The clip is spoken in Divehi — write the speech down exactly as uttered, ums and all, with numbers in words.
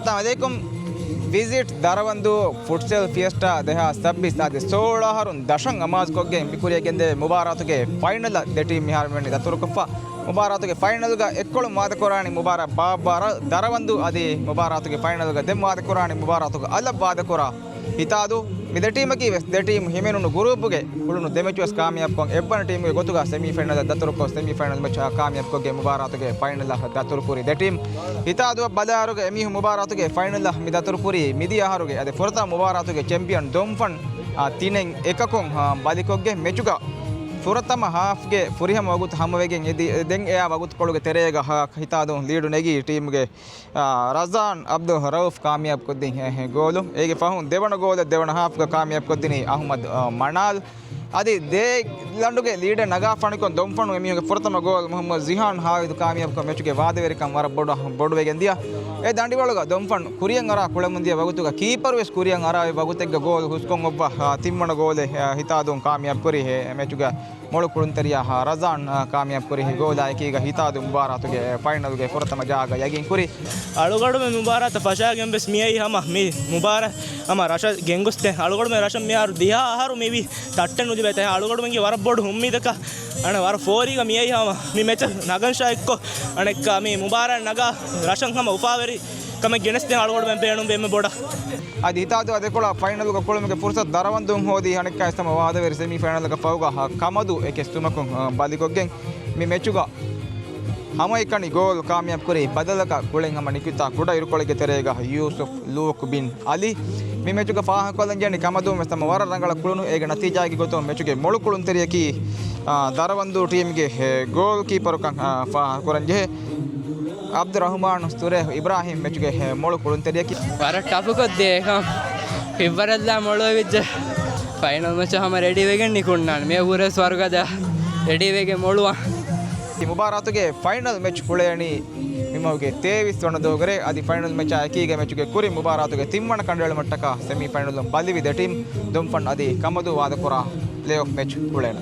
އައްސަލާމު ޢަލައިކުމް. ވިޒިޓް ދަރަވަންދޫ ފުޓްސަލް ފިއެސްޓާ ދެހާސް ސައްބީސް އަދި ސޯޅަ އަހަރުން ދަށަށް އަމާޒުކޮށްގެން މި ކުރިޔަށް ގެންދެވޭ މުބާރާތުގެ ފައިނަލަށް ދެ ޓީމް މިހާރު މިވަނީ ދަތުރުކޮށްފަ. މުބާރާތުގެ ފައިނަލްގަ އެއްކޮޅުން ވާދަކުރާނީ މުބާރާތް ބާއްވާ ރަށް ދަރަވަންދޫ އަދި މުބާރާތުގެ ފައިނަލްގަ ދެން ވާދަކުރާނީ މުބާރާތުގެ އަލަށް ވާދަކުރާ ހިތާދޫ. މި ދެ ޓީމަކީ ވެސް ދެ ޓީމް ހިމެނުނު ގުރޫޕުގެ ކުޅުނު ދެ މެޗު ވެސް ކާމިޔާބުކޮށް އެއްވަނަ ޓީމުގެ ގޮތުގަ ސެމީ ފައިނަލަށް ދަތުރުކޮށް، ސެމީ ފައިނަލް މެޗަށް ކާމިޔާބުކޮށްގެން މުބާރާތުގެ ފައިނަލަށް ދަތުރުކުރި ދެ ޓީމް. ހިތާދޫއަށް ބަލާއިރުގަ އެމީހުން މުބާރާތުގެ ފައިނަލަށް މި ދަތުރުކުރީ މިދިޔަ އަހަރުގެ އަދި ފުރަތަމަ މުބާރާތުގެ ޗެމްޕިއަން ދޮންފަން، އާ، ތިނެއް އެކަކުން، އާ، ބަލިކޮށްގެން މެޗުގަ ފުރަތަމަ ހާފްގެ ފުރިހަމަ ވަގުތު ހަމަވެގެން އެދި-، ދެން އެއާ ވަގުތުކޮޅުގެ ތެރޭގަ ހާ-، ހިތާދޫ ލީޑު ނެގީ ޓީމުގެ އާ، ރަޒާން އަބްދުލް ރައޫފް ކާމިޔާބުކޮށްދިން ހެ-، ހެ ގޯލު. އޭގެ ފަހުން ދެވަނަ ގޯލެއް ދެވަނަ ހާފްގަ ކާމިޔާބުކޮށްދިނީ އަހުމަދު، އާ، މަނާލް. އަދި ދޭ ލަނޑުގެ ލީޑެއް ނަގާފާނެކޮށް ދޮންފަނު އެމީހުންގެ ފުރަތަމަ ގޯލް މުހައްމަދު ޒިހާން ހާވިދު ކާމިޔާބުކޮށް މެޗުގެ ވާދަވެރިކަން ވަރަށް ބޮޑު، ބޮޑުވެގެން ދިޔަ. އެ ދަނޑިވަޅުގަ ދޮންފަން ކުރިއަށް އަރާ ކުޅެމުން ދިޔަ ވަގުތުގަ ކީޕަރު ވެސް ކުރިއަށް އަރާ އޮތް ވަގުތެއްގަ ގޯލް ހުސްކޮށް އޮއްވާ، އާ، ތިންވަނަ ގޯލެއް، އާ، ހިތާދޫން ކާމިޔާބުކުރި ހެ-، މެޗުގަ މޮޅު ކުޅުންތެރިޔާ ރަޒާން، އާ، ކާމިޔާބުކުރި ހެ ގޯލާ އެކީގަ ހިތާދޫ މުބާރާތުގެ ފައިނަލްގެ ފުރަތަމަ ޖާގަ ޔަގީންކުރި. އަޅުގަނޑުމެން މުބާރާތަށް ފަށާގެން ވެސް މިއައީ ހަމަ މި މުބާރާތް ހަމަ ރަށަށް ގެންގޮސްދޭން. އަޅުގަނޑުމެން ރަށަށް މިހާރު ދިހަ އަހަރު މިވީ ތައްޓެއް ނުލިބޭ ތައް. އަޅުގަނޑުމެންގެ ވަރަށް ބޮޑު އުއްމީދަކަށް އަނެއް ވަރަށް ފޯރީގަ މިއައީ ހަމަ މި މެޗަށް ނަގަން ޝާ އެއްކޮށް އަނެއްކާ މި މުބާރާތް ނަގާ ރަށަށް ހަމަ އުފާވެރި ކަމެއް ގެނެސްދޭން އަޅުގަނޑުމެން ބޭނުންވޭ އެންމެ ބޮޑަށް. އަދި ހިތާދޫ އަދި ކޮޅަށް ފައިނަލްގަ ކުޅުމުގެ ފުރުސަތު ދަރަވަންދޫން ހޯދީ އަނެއްކާވެސް ހަމަ ވާދަވެރި ސެމީ ފައިނަލްގަ ފަހުގަ ކަމަދޫ އެކެއް ސުމަކުން، އާ، ބަލިކޮށްގެން މި މެޗުގަ ހަމައެކަނި ގޯލް ކާމިޔާބުކުރި ބަދަލަކަށް ކުޅެން ހަމަ ނިކުތާ ކުޑަ އިރުކޮޅެއްގެ ތެރޭގަ ޔޫސުފް ލޫކް ބިން އަލީ. މި މެޗުގަ ފާހަގަކޮށްލަން ޖެހެނީ ކަމަދޫން ވެސް ހަމަ ވަރަށް ރަނގަޅަށް ކުޅުނު. އޭގެ ނަތީޖާގެ ގޮތުން މެޗުގެ މޮޅު ކުޅުންތެރިޔަކީ، އާ، ދަރަވަންދޫ ޓީމްގެ، އެ، ގޯލް ކީޕަރުކަން، އާ، ފާހަގަކުރަން ޖެހޭ އަބްދުރަހުމާނު ސުރޭހް އިބްރާހިމް މެޗުގެ، އެ، މޮޅު ކުޅުންތެރިޔަކީ. ވަރަށް ޓަފުކޮށްދޭ އެކަން ހިތްވަރަށްލާ މޮޅުވެވިއްޖެ. ފައިނަލް މެޗަށް ހަމަ ރެޑީވެގެން ނިކުންނާނެ. މި އުރެސް ވަރުގަދަ ރެޑީވެގެން މޮޅުވާ. މި މުބާރާތުގެ ފައިނަލް މެޗް ކުޅޭނީ މިމަހުގެ ތޭވީސް ވަނަ ދުވަހުގެ ރޭ. އަދި ފައިނަލް މެޗާ އެކީގަ މެޗުގެ ކުރިން މުބާރާތުގެ ތިންވަނަ ކަނޑައެޅުމަށްޓަކާ ސެމީ ފައިނަލުން ބަލިވި ދެ ޓީމް ދޮންފަން އަދި ކަމަދޫ ވާދަކުރާ ޕްލޭ އޮފް މެޗް ކުޅޭނެ.